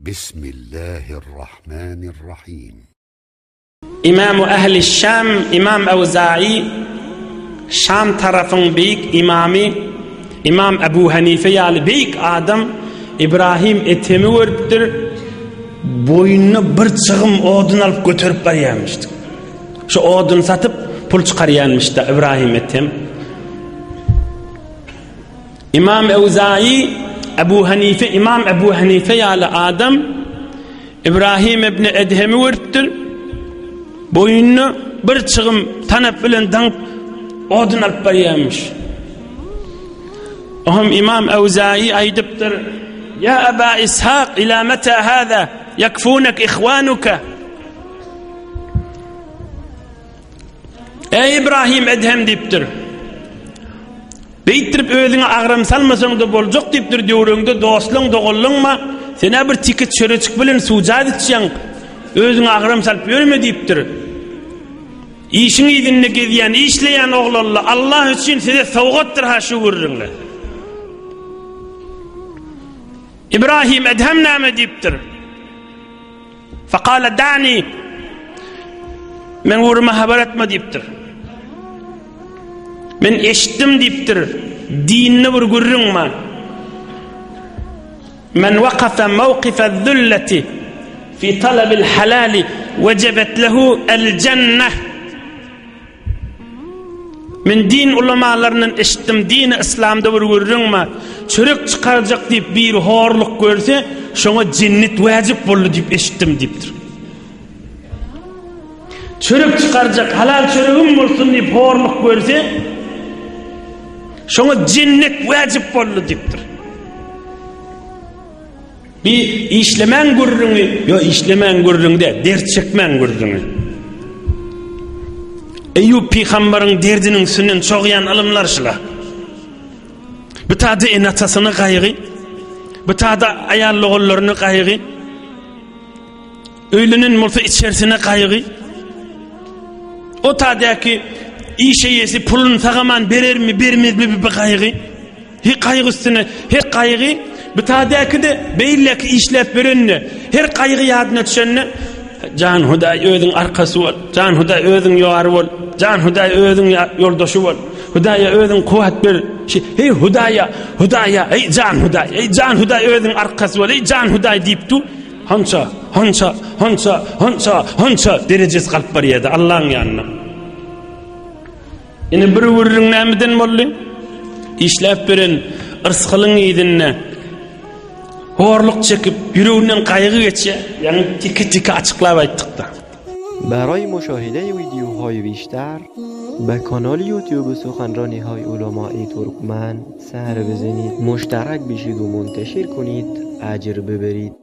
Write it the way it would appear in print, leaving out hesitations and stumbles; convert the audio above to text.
Bismillahirrahmanirrahim. Imamu Ehli Şam Imam Ewza'i Şam tarafyň beýik imamy Imam Ebu Hanife ýaly beýik adam Ibrahim Etemi görüpdir. Boýnuna bir çygym odun alyp göterip barýarmyşdy. Şu odun satyp pul çykarýarmyşda Ibrahim Etem. Imam Ewza'i Ebu Hanife Imam Ebu Hanife ýaly adam Ibrahim ibn Edhemi görüpdir. Boýnuna bir çygym tanap bilen daňyp odun alyp barýarmyş. Ohm Imam Ewza'i aýdypdyr: "Ya Aba Ishaq ila meta hada yakfunak ihwanuka?" Ey İbrahim Edhem diýipdir. Beýtdirip özüňe agram salmasaň-da boljak diýipdir döwrüňde dostlaň doganlaňma sen-ä bir tiki çöreçik bilen suwjaz içýäň özüňe agram salyp ýörme diýipdir. Işiň yzynda gezýän işleýän oglanlar Allah üçin size sowgatdyr ha şu gürrüňler. Ibrahim Edhem näme diýipdir? Fekale da'ni Men ugruma habar etme diýipdir. Men eşitdim diýipdir. Dinli bir gürrüň bar. Men wakafa mawqifa zullati fi talabil halali wajabet lehu el jenneh. Men din ulamalaryndan eşitdim, dini yslamda bir gürrüň bar. Çörek çykarjak diýip biri horluk görse, şoňa jennet wajyp boldy diýip eşitdim diýipdir. Çörek çykarjak, halal çöregim bolsun diýip horluk görse, şoňa jennet wajyp boldy diýipdir. Bi işlemäň gürrüňi, ýo işlemäň gürrüňi däl, dert çekmäň gürrüňi. Eýýup pygambaryň derdiniň üstünden çogýan ylymlar şula. Bu tada ene-atasyny gaýgy, bu tada aýal-ogullaryny gaýgy, öýlenen bolsa içerisine gaýgy. O tadäki iş eýesi puluny sagaman berermi, bermezmi bir gaýgy. Her gaýgy üstüne, her gaýgy bitadäki-de beýleki işläp berende, her gaýgy ýadyna düşende, Jan Hudaý özüň arkasy bol, Jan Hudaý özüň ýary bol, Jan Hudaý özüň ýoldaşy bol, Hudaýa özüň kuwwat ber. Heý Hudaýa, Hudaýa, eý jan Hudaý, eý jan Hudaý özüň arkasy bol, eý jan Hudaý diýip dur. Hança, hança, hança, hança, hança derejesi galyp barýardy Allaň ýanynda. Ine bir gürrüň nämeden boldy? Işläp beren yrsgalyň yzynda horluk çekip, ýüreginden gaýgy geçýär. Ýaňy tiki-tiki açyklap aýtdyk-da. Baraý muşahide wideohaý bişter be kanal ýutube suhanranihaý ulamai turkmen ser bizenid muşterak bişid u munteşir kunid ajr biberid.